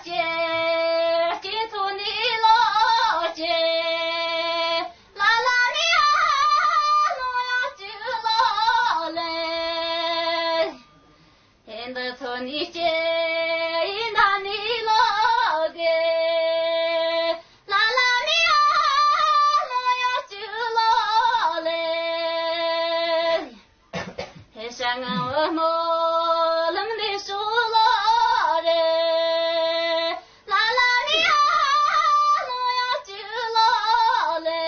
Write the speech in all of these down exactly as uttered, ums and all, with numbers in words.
སྐྱེ་སྐྱེ་ཚོ་ནི་ལོ་སྐྱེ། ལ་ལ་ནི་ཨ་ལོ་ཡ་ཅི་ལོ་ལེ། ཧེ་འདི་ཚོ་ནི་སྐྱེ་ཡི་ན་ནི་ལོ་གེ། ལ་ལ་ནི་ཨ་ལོ་ཡ་ཅི་ལོ་ལེ། ཧེ་ཤ་ང་བ་མོ་ལམ་ནི་ཤུ་ལོ་རེ། ལ་ལ་ནི་ཨ་ལོ་ཡ་ཅི་ལོ་ལེ།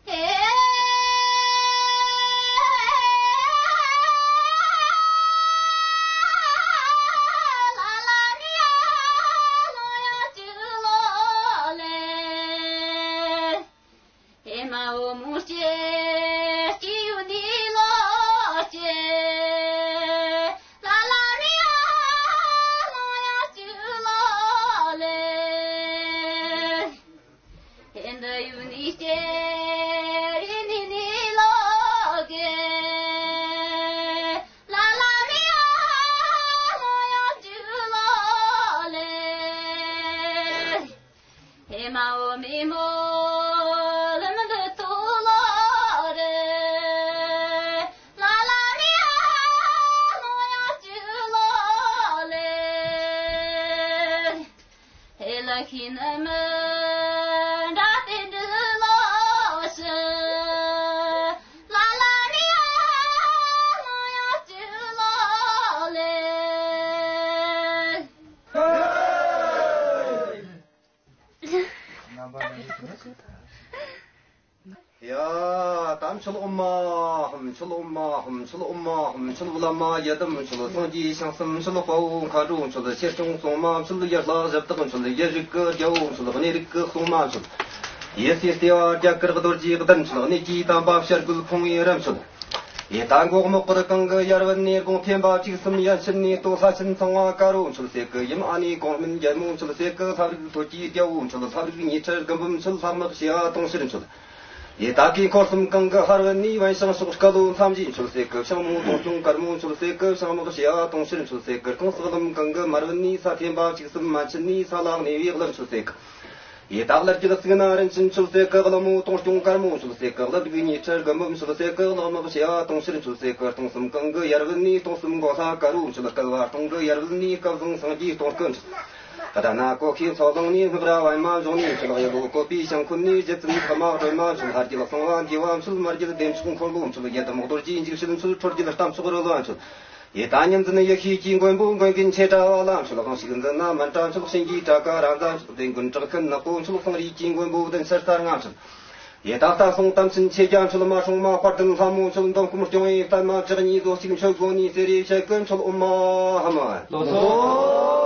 ཧེ། ལ་ལ་ནི་ཨ་ལོ་ཡ་ཅི་ལོ་ལེ། ཨེ་མ་འོ་མོ་སྐྱེ་སྐྱེ་ཡུ་ནི་ལོ་སྐྱེ། ལ་ལ་ནི་ཨ་ལོ་ཡ་ཅི་ལོ་ལེ། ཨེ་འདི་ཡུ་ནི་སྐྱེ་རི་ནི་ནི་ལོ་གེ། ལ་ལ་ནི་ཨ་ལོ་ཡ་ཅི་ལོ་ལེ། ཧེ་མ་འོ་མི་མོ་ལམ་འདི་ཐུ་ལོ་རེ། ལ་ལ་ནི་ཨ་ལོ་ཡ་ཅི་ལོ་ལེ། ཧེ་ལ་ཁི་ན་མི་འདྲ་ཏེ་འདི་ལོ་ཤི། ལ་ལ་ནི་ཨ་ལོ་ཡ་ཅི་ལོ་ལེ། ཡ། དམ་ཆོས་ཨོཾ་མ་ཧཱུྃ་ཆོས་ཨོཾ་མ་ཧཱུྃ་ཆོས་ཨོཾ་མ་ཧཱུྃ་ཆོས་བླ་མ་ཡི་དམ་ཆོས་སངས་རྒྱས་བྱང་སེམས་ཆོས་དཔའ་བོ་མཁའ་འགྲོ་ཆོས་ཆེ་ཆུང་སྲུང་མ་ཆོས་ཡུལ་ལྷ་གཞི་བདག་ཆོས་ཡུལ་རིགས་ཀྱི་རྒྱལ་པོ་ཆོས་གནས་རིགས་ཀྱི་སྲུང་མ་ཆོས་ཡེ་སྲས་ལྟེ་བ་རྒྱ་གར་རྡོ་རྗེ་གདན་ཆོས་གནས་ཀྱི་དམ་པ་བྱ་རྒོད་ཁོང་ཡི་རམ་ཆོས། ཡེ་ད་མགོ་རྨོག་པར་གང་གི་ཡར་བུད་ནས་དགོང་ཐེམ་པ་བཅུ་གསུམ་ཡན་ཆད་ནས་ལྟོ་ལྷ་ཆེན་ཚངས་པ་དཀར་པོ་མཆོད་ཟེར་གི་ཡུམ་ཨ་ནེ་གོང་སྨན་རྒྱལ་མོ་མཆོད་ཟེར་གི་ལྷ་རིགས་ཐོད་ཀྱི་རྒྱལ་པོ་མཆོད་ལྷ་རིགས་ཉི་ཁྲི་དགུ་འབུམ་མཆོད་ལྷག་དམག་བྱེ་བ་དུང་ཕྱུར་མཆོད། ཡེ་ད་གི་འཁོར་གསུམ་གང་གི་ཧར་བུད་ནས་བན་བྱང་ཕྱོགས་སྐ་ལོ་མཚམས་བཞི་མཆོད་ཟེར་གི་བྱང་མོ་དུང་སྐྱོང་དཀར་མོ་མཆོད་ཟེར་གི་བྱང་དམག་བྱེ་བ་དུང་ཕྱུར་མཆོད་ཟེར་གི་རྐང་སག་ལམ་གང་གི་མར་བུད་ནས་ས་ཐེམ་པ་བཅུ་གསུམ་མན་ཆད་ནས་ས་ལ་གནས་པའི་གླུ་མཆོད་ཟེར་གི། ཡེ་ད་གླུ་རྒྱལ་གཙུག་ན་རིན་ཆེན་མཆོད་ཟེར་གི་གླུ་མོ་དུང་སྐྱོང་དཀར་མོ་མཆོད་ཟེར་གི་གླུ་ལུག་ཉི་ཁྲི་དགུ་འབུམ་མཆོད་ཟེར་གི་གླུ་དམག་བྱེ་བ་དུང་ཕྱུར་མཆོད་ཟེར་གི་སྟོང་གསུམ་གང་གི་ཡར་བུད་ནས་སྟོང་གསུམ་མགོ་ལྷ་དཀར་པོ་མཆོད། བསྐལ་པ་སྟོང་གི་ཡར་བུད་ནས་སྐལ་བཟང་སངས་རྒྱས་སྟོང་སྐུ་མཆོད། ད་ན་གོ་ཁའི་མཚོ་ལུང་ནས་སྔགས་ར་པདྨ་འབྱུང་གནས་མཆོད། ཡེ་ལོ་བཀོད་པའི་བྱང་ཁུན་ནས་རྗེ་བཙུན་ཕ་མ་སྒྲོལ་མ་མཆོད། ལྷ་རྒྱལ་གསང་བ་འདུས་པ་མཆོད། མར་རྒྱལ་བདེ་མཆོག་འཁོར་ལོ་མཆོད། ཡེ་དམ་རྡོ་རྗེ་འཇིགས་བྱེད་མཆོད། ཁྲོ་རྒྱལ་རྟ་མཆོག་རོལ་བ་མཆོད། ཡེ་ད་ཉིན་འཛིན་ཡེ་ཤེས་ཀྱི་མགོན་པོ་མགོན་གྱི་མཆེད་དགྲ་བ་ལ་མཆོད། དབང་ཕྱུག་འཛིན་ན་མནྟྲ་མཆོད། གཤིན་རྗེའི་གྲྭ་ཀ་ར་མཛའ་མཆོད། བདེ་མགོན་བྲག་ཁན་ནག་པོ་མཆོད། གསང་རིས་ཀྱི་མགོན་པོ་བདུན་ཤར་རྩ་ལྔ་མཆོད། ཡེ་ད་ལྟ་སོང་དམ་ཆེན་ཆོས་རྒྱལ་མཆོད། མ་སྲུང་མ་དཔལ་ལྡན་ལྷ་མོ་མཆོད། འདོམ་སྐུ་སྐྱོང་བའི་པདྨ་བྲག་གཉིས་རྫོགས་གཅིག་མཆོད། སྒོ་ནས་ཟེར་རེ་བྱེད་ཀུན་མཆོད། ཨོཾ་མ་ཧཱུྃ། ལགས་སོ།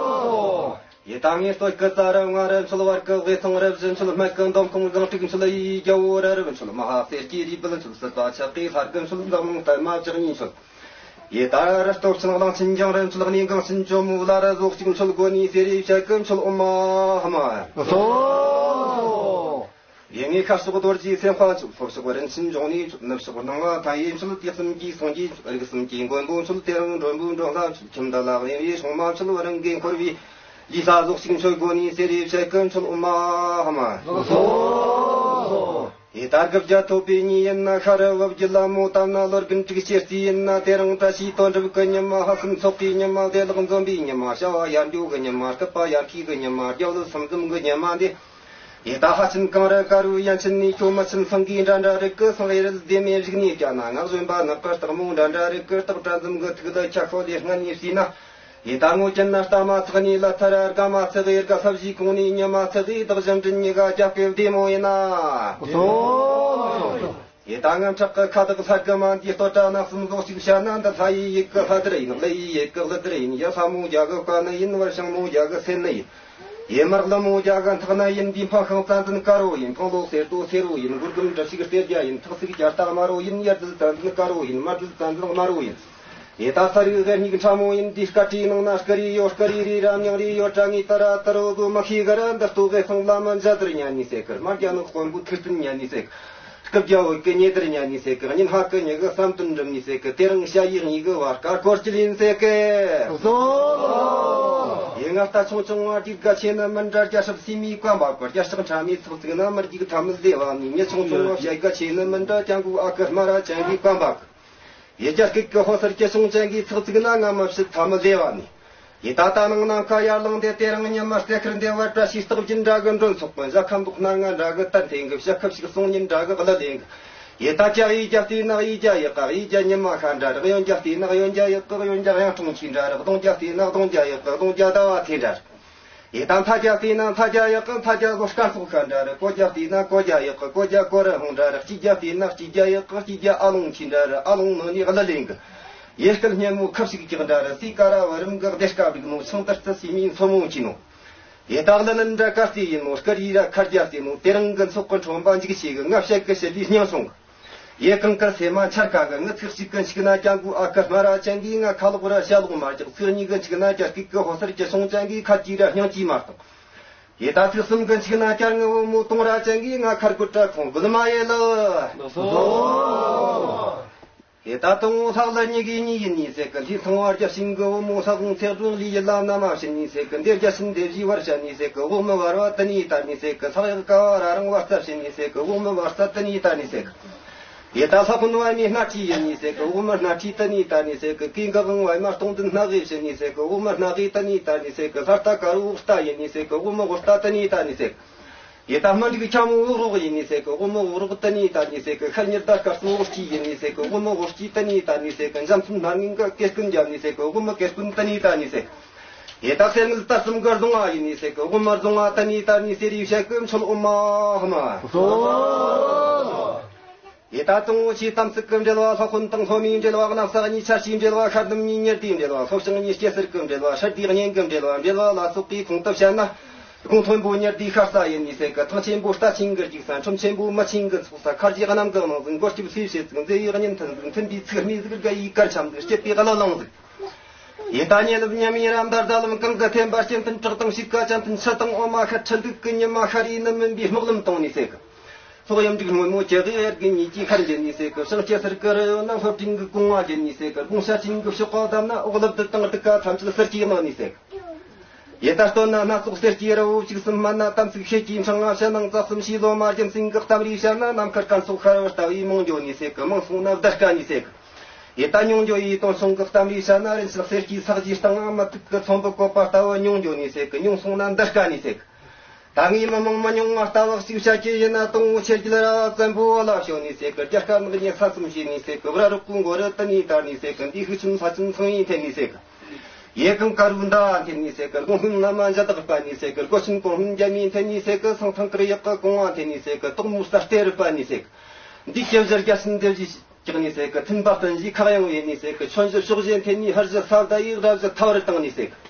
ཡེ་ད་ངེས་སྟོད་ཀྱི་རྩ་རབ་ལྔ་རབ་མཆོད། བར་གྱི་དབུས་གཙང་རབ་བཞི་མཆོད། སྨད་ཀྱི་འདོམ་ཁང་བཟང་དྲུག་མཆོད། ཡེ་རྒྱལ་པོ་ར་རབ་མཆོད། མ་ཧཱ་གསེར་གྱི་རུས་སྦལ་མཆོད། སྲིད་པ་ཆགས་པའི་ལྷ་སྐུ་མཆོད། འཛམ་གླིང་པདྨ་བྲག་གཉིས་མཆོད། ཡེ་ད་རི་སྟོབས་ཆེན་གླང་ཆེན་རྒྱང་རིང་མཆོད། གནས་འགངས་ཆེན་ཇོ་མོ་བླ་རབས་རྫོགས་གཅིག་མཆོད། སྒོ་ནས་ཟེར་རེ་བྱེད་ཀུན་མཆོད། ཨོཾ་མ་ཧཱུྃ། ལགས་སོ། ཡེ་ངེས་ཁ་ཕྱོགས་རྡོ་རྗེ་སེམས་དཔའ་མཆོད། ལྷོ་ཕྱོགས་རིན་ཆེན་འབྱུང་གནས་མཆོད། ནུབ་ཕྱོགས་སྣང་བ་མཐའ་ཡས་མཆོད། དུས་གསུམ་གྱི་སངས་རྒྱས་མཆོད། རིགས་གསུམ་གྱི་མགོན་པོ་མཆོད། དེ་རིང་མགྲོན་པོའི་མགྲོན་ལྷ་མཆོད། ཁྱིམ་བདག་ལ་གཡེང་བའི་སྲུང་མ་མཆོད། རང་གི་འཁོར་བའི་ལུས་ས་རྫོགས་གཅིག་མཆོད། སྒོ་ནས་ཟེར་རེ་བྱེད་ཀུན་མཆོད། ཨོཾ་མ་ཧཱུྃ། ལགས་སོ། ཡེ་ད་དགུ་བརྒྱ་ཐོབ་པའི་ཉིན་ཡིན་ན། ཤ་རུ་བབ་རྒྱུད་ལ་མོ་བཏབ་ན། ལོ་དགུན་དྲུག་སྤྱི་རྩིས་ཡིན་ན། དེ་རིང་བཀྲ་ཤིས་དོན་གྲུབ་ཀྱི་ཉི་མ། ལྷག་བསམ་ཚོགས་ཀྱི་ཉི་མ། བདེ་ལེགས་འཛོམས་པའི་ཉི་མ། བྱ་བ་ཡར་འགྲོ་གི་ཉི་མ། སྐུད་པ་ཡར་ཁུ་གི་ཉི་མ། རྒྱབ་ལ་སུམ་འཛོམས་ཀྱི་ཉི་མ་འདི། ཡེ་ད་ལྷ་ཆེན་གངས་རི་དཀར་པོའི་ཡན་ཆད་ནས། ཁྱོད་མི་ཆེན་སེང་གེའི་འདྲ་འདྲ་རིགས་ཀྱི། སེང་གེ་རལ་ལྡེ་མོའི་རིགས་ནས་བྱས་ན། ངག་བཞོན་པ་ནག་པ་སྟག་མོ་འདྲ་འདྲ་རིགས་ཀྱི། སྟག་སྤྲ་འཛོམས་ཀྱི་ཐུགས་ལ་ཁྱབ་ཤོག་ལས་སྔ་ནས་བསྲིས་ན། ཡེ་ད་ངོ་ཅན་ན་རྟ་མ་ཚག་ནས་ལ་ཐ་ར་སྒ་མ་ཚག་གི། སྒ་ལྷ་བཞིའི་གོང་ནས་ཉི་མ་ཚག་གི། བདག་གཞན་དྲིན་གཉིས་ཀ་རྒྱབ་ཀྱི་བདེ་མོ་ཡིན་ན། ལགས་སོ། ཡེ་ད་ངན་ཕྲག་གི་ཁ་བཏགས་ལྷ་གི་མ་འདིའི་ལྟོ་གྲ་ནག་གསུམ་རྫོགས་གཅིག་བྱས་ན། འདི་ལྷ་ཡི་ཡུལ་གི་ལྷ་དར་ཡིན། ཀླུ་ཡི་ཡུལ་གི་ཀླུ་དར་ཡིན། ཡ་ལྷ་མོ་རྒྱ་གི་བཀའ་ནི་ཡིན། བར་ཤིང་མོ་རྒྱ་གི་སེན་ནི་ཡིན། ཡེ་དམར་ལི་མོ་རྒྱ་གི་འཐག་ནི་ཡིན། འདི་འཕང་ཤིང་ཙན་དན་དཀར་པོ་ཡིན། འཕང་ལོ་སེར་དོ་སེར་པོ་ཡིན། མགུར་དུམ་འབྲི་ཤིག་གཏེར་རྒྱ་ཡིན། ཐག་སིག་རྒྱ་རྟ་དམར་པོ་ཡིན། ཡ་རྫིལ་ཙན་དན་དཀར་པོ་ཡིན། མ་རྫིལ་ཙན་དན་དམར་པོ་ཡིན། ཡེ་ད་ས་རིགས་ཟེར་སྙིགས་ཕྲ་མོ་ཡིན། འདི་སྐ་ཁྲིའི་ནང་ན་སྐ་རིས་ཡོད། སྐ་རིས་རི་ར་མྱང་རིས་ཡོད། དྲ་ངའི་ཏ་ར་ཏ་རོ་བོ་མ་ཤི་ག་ར། འདི་ལྟོ་གེ་སང་ལ་མ་འཇའ་དར་ཉན་ནི་ཟེར་གི། མ་རྒྱ་ནག་དཔོན་པོ་ཐུར་བསྟན་ཉན་ནི་ཟེར་གི། སྐུ་རྒྱལ་བོད་ཀྱི་ཉེ་དར་ཉན་ནི་ཟེར་གི། ཉིན་ཧ་ཀི་ཉི་གི་བསམ་དོན་འགྲུབ་ནི་ཟེར་གི། དེ་རིང་ཞ་ཡི་གཉིས་གི་བར་ཀ་སྐོར་གྱི་ལིན་ཟེར་གི། ཡི་ང་ལྟ་ཆུང་ཆུང་བ་དྲིས་ག་ཆེ་ནི་མི་འདྲ། རྒྱ་སྲབ་སི་མི་ཀམ་པ་གི། རྒྱ་ཤག་ཁྲ་མི་ཚག་ཚིག་ན་མི་རྒྱུག་ཐ་མི་ལྡེ་བ་ནི། མྱི་ཆུང་ཆུང་བ་བཤད་ག་ཆེ་ནི་མི་འདྲ། ཀྱང་གུ་ཨ་ཀི་སྨ་ར་ཅན་གི་ཀམ་པ་གི། ཡི་རྒྱ་སྐད་ཀྱི་ཧོ་སར་སྐྱི་སོང་ཅན་གི་ཚག་ཚིག་ན་ང་མི་བཤད་ཐ་མི་ལྡེ་བ་ནི། ཡི་ད་ལྟ་ནང་ནང་ཁ་ཡར་ལངས་ཏེ། དེ་རིང་ཉི་མ་རྩེ་ཁར་འདེ་བར་བཀྲ་ཤིས་རྟགས་བརྒྱད་འདྲ་གི་མགྲོན་ཚོགས་པ། བཞག་ཁམ་འདུག་སྣ་ལྔ་འདྲ་གི་ཏན་ཐེན་གི། བཞག་ཁབ་ཞིག་སོང་ཉིན་འདྲ་གི་གླུ་ལེན་གི། ཡི་ད་ཀྱག་ཡི་རྒྱ་ལྟས་ན་ཡི་རྒྱ་ཡི་ཀག་ཡི་རྒྱ་ཉི་མ་ཤ་འདྲ་རེད། གཡོན་རྒྱ་ལྟས་ན་གཡོན་རྒྱ་ཡི་ཀག་གཡོན་རྒྱ་གཡང་ཁྲུང་ཆི་འདྲ་རེད། གདོང་རྒྱ་ལྟས་ན་གདོང་རྒྱ་ཡི་ཀག་གདོང་རྒྱ་ཟླ་བ་ཚེ་འདྲ་རེད། ཡི་ད་མཐའ་རྒྱ་ལྟས་ན་མཐའ་རྒྱ་ཡི་ཀག་མཐའ་རྒྱ་ལོ་སྐར་ཚོགས་ཤ་འདྲ་རེད། གོ་རྒྱ་ལྟས་ན་གོ་རྒྱ་ཡི་ཀག་གོ་རྒྱ་གོ་རི་ཧོང་འདྲ་རེད། སྐྱི་རྒྱ་ལྟས་ན་སྐྱི་རྒྱ་ཡི་ཀག་སྐྱི་རྒྱ་ཨ་ལོང་ཆི་འདྲ་རེད། ཨ་ལོང་ནོ་ནི་གླུ་ལེན་གི། ཡེ་སྐལ་སྙན་མོ་ཁབ་ཞིག་རྒྱག་འདྲ་ར། སི་ཀ་ར་བ་རིམ་གི་བདེ་དཀའ་བླུག་ནོ། ཆང་དར་རྩི་སི་མིའི་མཚོ་མོ་གྱིས་ནོ། ཡེ་ད་གླུ་ནི་འདྲ་དཀའ་རྩི་ཡིན་ནོ། སྐར་ཡི་ར་ཁར་རྒྱ་རྩི་ནོ། དེ་རིང་གི་ཚོགས་ཀྱི་ཁྲོམ་པ་འཇིགས་བྱེད་གི། ང་བཤད་གི་ཞི་ལིའི་སྙིང་སོང་གི། ཡེ་གང་གི་སེ་མ་འཆར་ཀ་གི། ངི་ཚིག་གཅིག་གི་འཆིག་ན་ཀྱང་གུ་ཨ་ཁ་སྨ་ར་ཅན་གི། ང་ཁ་ལོག་ར་ཤ་ལོག་མ་རྒྱག་ཚིག་གཉིས་གི་འཆིག་ན་ཀྱ་སྐིག་གི་ཧོ་སར་ཀྱི་སོང་ཅན་གི། ཁ་ཅི་ར་སྙིང་ཅི་མ་གཏོང་། ཡེ་ད་ཚིག་གསུམ་གི་འཆིག་ན་ཀྱ་ངི་བུ་མོ་གཏོང་ར་ཅན་གི། ང་ཁར་གུ་བྲ་ཁོང་གུ་ལ་མ་ཡེ་ལ། ཡེ་ད་དང་བོ་ལྷག་ལ་ཉི་གི་ཉི་ཡིན་ནི་ཟེར་གི། ལྷའི་ཚང་བར་རྒྱ་ཤིང་གི་བུ་མོ་ས་ཁོང་ཚེགས་འགྲོ་ལི་ཡི་ལ་ན་མ་བྱིན་ནི་ཟེར་གི། འདེ་རྒྱ་ཤིང་འདེ་བཞི་བར་བྱ་ནི་ཟེར་གི། བུ་མི་བར་བ་དི་ནི་ད་ནི་ཟེར་གི། ལྷག་ཡག་ཀ་བ་ར་རང་བར་ས་བྱིན་ནི་ཟེར་གི། བུ་མི་བར་ས་དི་ནི་ད་ནི་ཟེར་གི། ཡེ་ད་ལྷ་ཀུན་བ་མི་སྣ་ཁྲི་ཡིན་ནི་ཟེར་གི། བུ་མི་སྣ་ཁྲི་དི་ནི་ད་ནི་ཟེར་གི། ཀིང་གི་དབང་བ་མ་སྟོང་དུ་སྣ་གི་བྱིན་ནི་ཟེར་གི། བུ་མི་སྣ་གི་དི་ནི་ད་ནི་ཟེར་གི། ལྷ་རྟ་དཀར་བོ་རྟ་ཡིན་ནི་ཟེར་གི། བུ་མི་བོ་རྟ་དི་ནི་ད་ནི་ཟེར་གི། ཡེ་ད་སྨན་རིགས་ཁྱམ་བུ་རོག་ཡིན་ནི་ཟེར་གི། དབུ་མི་བུ་རོག་དི་ནི་ད་ནི་ཟེར་གི། ཤར་ཉི་ཟླ་སྐར་གསུམ་བུ་སྐྱིད་ཡིན་ནི་ཟེར་གི། དབུ་མི་བུ་སྐྱིད་དི་ནི་ད་ནི་ཟེར་གི། འཇམ་སུམ་སྣ་ནིང་གི་སྐེ་སྐུན་རྒྱབ་ནི་ཟེར་གི། དབུ་མི་སྐེ་སྐུན་དི་ནི་ད་ནི་ཟེར་གི། ཡེ་ད་གསེར་དངུལ་སྟར་གསུམ་གི་རྫོང་ང་ཡིན་ནི་ཟེར་གི། དབུ་མི་རྫོང་ང་དི་ནི་ད་ནི་ཟེར་རི་བཤད་གི། མཆོད་འོ་མ་ཧ་མ། ཡེ་ད་དང་བོ་ཆེ་དམ་ཚིག་གི་འབྲེལ་བ། ལྷ་དཔོན་དང་ལྷོ་མིའི་འབྲེལ་བ། གནམ་ས་གཉིས་ཆར་ཆུའི་འབྲེལ་བ། ཤར་ཟླུམ་གཉིས་ཉི་ཟླའི་འབྲེལ་བ། ལྷོ་བྱང་གཉིས་སྐྱེ་སེར་གི་འབྲེལ་བ། ཤར་དུས་གཉེན་གི་འབྲེལ་བ། འབྲེལ་བ་ལ་སོགས་པའི་ཁོངས་སུ་བཤད་ན། དགུང་མཐོན་པོ་ཉི་ཟླའི་ཤར་ས་ཡིན་ནི་ཟེར་གི། ཐང་ཆེན་པོ་རྟ་ཆེན་གི་རྒྱུག་ས། ཁྲོམ་ཆེན་པོ་མི་ཆེན་གི་ཚོགས་ས། མཁར་གྱི་གནམ་གི་གླིང་ཟིག་མགོ་སྐྱིབས་སུས་བྱེད་ཟིག་མཛེས་ཡི་གཉེན་ཐུན་ཟིག་མཐུན་པའི་ཚིག་སྨྲས་ཟིག་དགའ་ཡི་གར་འཆམ་ཟིག་སྐྱིད་པའི་གླུ་ལངས་ཟིག་ཡེ་ད་ཉེ་ལམ་ཉམས་ཡེ་ར་མདར་ཟླ་ལམ་གང་གི་ཐེམ་པ་སྐྱེ་མཐུན་བྲག་དང་ཕྱུགས་ཀ་ཅན་མཐུན་ཆུ་དང་འོ་མ་ཤར་ཁྲི་འདུག་གི་ཉི་མ་ཤར་ཡིན་ནི་མིན་པའི་སྨག་ལམ་གཏོང་ནི་ཟེར་གི། སོག་ཡུམ་འབྲུག་སྔོན་མོ་ཇི་གི་ཡར་གི་ཉིད་ཀྱི་ཤར་འགྱེད་ནི་ཟེར་གི། བྱང་སྐྱེ་སར་གི་རི་ཡོད་ན་ལྷོ་སྤྲིན་གི་གོང་བ་འགྱེད་ནི་ཟེར་གི། དགུང་ཤ་ཆེན་གི་ཕྱོགས་ག་བསྡམས་ན་འོག་ལབ་དུ་དང་དུ་ཀ་ཐམས་ཅད་སེར་སྐྱའི་གནོད་ནི་ཟེར་གི། ཡེ་ད་སྟོད་ན་སྣ་ཚོགས་སེར་སྐྱའི་རི་བོ་བཅུ་གསུམ་སྨད་ན་དམ་ཚིག་ཤེད་ཀྱི་འཕྲང་ང་ཕྱི་ནང་རྩ་གསུམ་ཕྱི་ལོ་མ་རྒྱུ་མཚན་གི་གཏམ་རིགས་བཤད་ན། ནམ་མཁར་ཀན་སོགས་ཤར་བར་ལྟ་བུའི་མང་འགྱོ་ནི་ཟེར་གི། མང་སོང་ན་བརྡར་དཀའ་ནི་ཟེར་གི། ཡེ་ད་ཉུང་འགྱོ་ཡི་དོན་སོང་གི་གཏམ་རིགས་བཤད་ན། རིན་ཆེན་གསེར་གྱི་ས་གཞིའི་སྟེང་ང་མུ་ཏིག་གི་ཚོམ་བུ་བཀོད་པ་ལྟ་བུ་ཉུང་འགྱོ་ནི་ཟེར་གི། ཉུང་སོང་ན་བརྡར་དཀའ་ནི་ཟེར་གི། ད་ངའི་མི་མང་མི་ཉུང་ང་ལྟ་བུ་གཅིག་བཤད་ཀྱི་ཡིན་ན། དང་བོ་ཆེར་རྒྱུད་ར་བཙན་པོ་བ་ལ་ཞོན་ནི་ཟེར་གི། རྒྱ་དཀར་ནག་ཉེ་ས་གསུམ་ཤེས་ནི་ཟེར་གི། བུ་ར་རུ་ཀུ་མགོ་རུ་དི་ནི་དར་ནི་ཟེར་གི། འདི་ཤུགས་ཆུང་ས་ཆུང་ཚང་ཡིན་འཐེན་ནི་ཟེར་གི། ཡེ་གང་དཀར་བོའི་མདའ་འཐེན་ནི་ཟེར་གི། དགུང་སྔོན་ན་མ་འཇའ་དག་སྤར་ནི་ཟེར་གི། སྒོ་ཆེན་གོང་སྨིན་རྒྱ་མིའི་འཐེན་ནི་ཟེར་གི། སང་ཐང་དཀར་ཡག་གི་གོང་བ་འཐེན་ནི་ཟེར་གི། དོག་མོའི་ས་སྟེ་རུ་སྤར་ནི་ཟེར་གི། འདི་སྐྱེ་བཞར་རྒྱ་ཆེན་འདེབས་ཀྱི། སྐྱག་ནི་ཟེར་གི། མཐུན་པ་བསྟན་བཞིའི་ཁ་གཡང་བས་ནི་ཟེར་གི། ཆོན་གཞི་ཕྱོགས་བཞི་འཐེན་ནི། ཧར་གཞི་ས་བརྡ་ཡིས་ར་གཞི་ཐ་བར་བཏང་ནི་ཟེར་གི།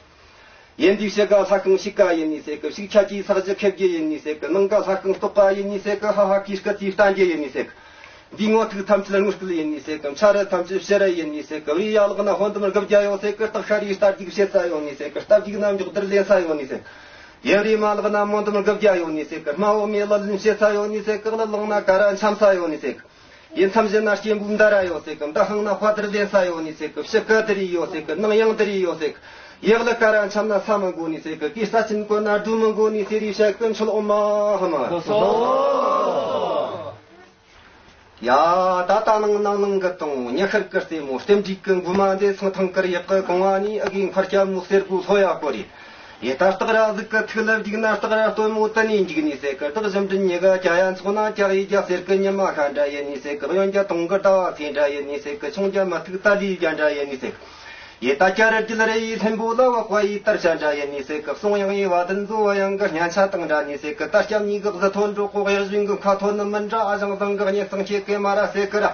ཡེ་འདི་ཕྱི་ག་ལྷ་ཁང་ཕྱུགས་ཀ་ཡིན་ནི་ཟེར་གི། ཕྱུགས་ཁྱ་ཀྱི་ས་གཞི་ཁེབས་རྒྱུ་ཡིན་ནི་ཟེར་གི། ནང་ག་ལྷ་ཁང་སྟོག་པ་ཡིན་ནི་ཟེར་གི། ཧ་ཧ་ཀི་སྐད་ཀྱི་བསྟན་རྒྱུ་ཡིན་ནི་ཟེར་གི། འདི་ངོ་ཐུག་ཐམས་ཅད་དངུལ་སྐུལ་ཡིན་ནི་ཟེར་གི། འཆའ་རི་ཐམས་ཅད་ཕྱི་རི་ཡིན་ནི་ཟེར་གི། བའི་ཡ་ལག་ན་ཧོན་དམ་དགུ་བརྒྱ་ཡོད་ཟེར་གི། སྟག་ཤ་རའི་རྟ་རྒྱུག་བྱེད་ས་ཡོད་ནི་ཟེར་གི། རྟ་རྒྱུག་ན་མགྱོགས་དར་ལེན་ས་ཡོད་ནི་ཟེར་གི། ཡབ་རི་མ་ལག་ན་མོ་དམ་དགུ་བརྒྱ་ཡོད་ནི་ཟེར་གི། རྨ་བོ་མེ་ལ་ལིན་བྱེད་ས་ཡོད་ནི་ཟེར་གི། ལ་ལང་ན་ཀ་ར་འཆམ་ས་ཡོད་ནི་ཟེར་གི། ཡིན་མཚམས་བཞི་ན་སྐྱེན་པོའི་མདའ་ར་ཡོད་ཟེར་གི། མདའ་ཧང་ན་དཔའ་དར་ལྡན་ས་ཡོད་ནི་ཟེར་གི། ཕྱི་ཀ་དར་ཡི་ཡོད་ཟེར་གི། ནང་ཡང་དར་ཡི་ཡོད་ཟེར་གི། ཡག་ལ་ཀ་ར་འཆམ་ན་ས་མི་འགོ་ནི་ཟེར་གི། གི་ས་ཆེན་གོ་ན་སྒྲུ་མི་འགོ་ནི་ཟེར་རི་བཤད་གི། མཆོད་འོ་མ་ཧ་མ། ཡ་ད་ད་ནང་ནང་ནང་གི་དང་ཉི་ཤར་གི་རྩེ་མོ་སྟེམ་འགྲིག་གི་འགུ་མ་འདི་ཚང་ཐང་དཀར་ཡག་གི་གོང་བ་ནི་ཨ་གི་མཁར་སྐྱ་མོ་གསེར་གོ་ལྷོ་ཡ་སྐོར་རེད། ཡེ་ད་སྟག་ར་ཟིག་གི་ཐུག་ལ་འཇིག་ན་སྟག་ར་སྟོན་མོ་ད་ནི་འཇིག་ནི་ཟེར་གི། སྟག་བཞི་མགྲིན་ཉི་ག་རྒྱ་ཡ་ཚོགས་ན་ཀྱག་ཡི་རྒྱ་ཟེར་གི། ཉི་མ་ཤ་འདྲ་ཡིན་ནི་ཟེར་གི། གཡོན་རྒྱ་དུང་གི་ཟླ་བ་ཚེ་འདྲ་ཡིན་ནི་ཟེར་གི། ཆུང་རྒྱ་མ་ཐུག་ཏ་ལི་རྒྱ་འདྲ་ཡིན་ནི་ཟེར་གི། ཡེ་ད་ཀྱ་ར་ཀྱི་ལ་རེ་ཡི་ལྷན་པོ་ལ་བ་ཁ་ཡི་དར་ཤ་འདྲ་ཡིན་ནི་ཟེར་གི། གསུང་དབྱངས་ཡི་བ་དན་ཛོ་བ་ཡང་གི་སྙན་ཆ་དང་འདྲ་ནི་ཟེར་གི། ད་སྐྱམ་གཉིས་གི་གཟི་ཐོན་འགྲོ་ཁོག་གཡག་བཞིན་གི་ཁ་ཐོན་ནི་མི་འདྲ། ཨ་ཞང་བཟང་གི་གཉེན་སྟེང་ཁྱེད་ཀེ་མ་ར་ཟེར་གི་ར།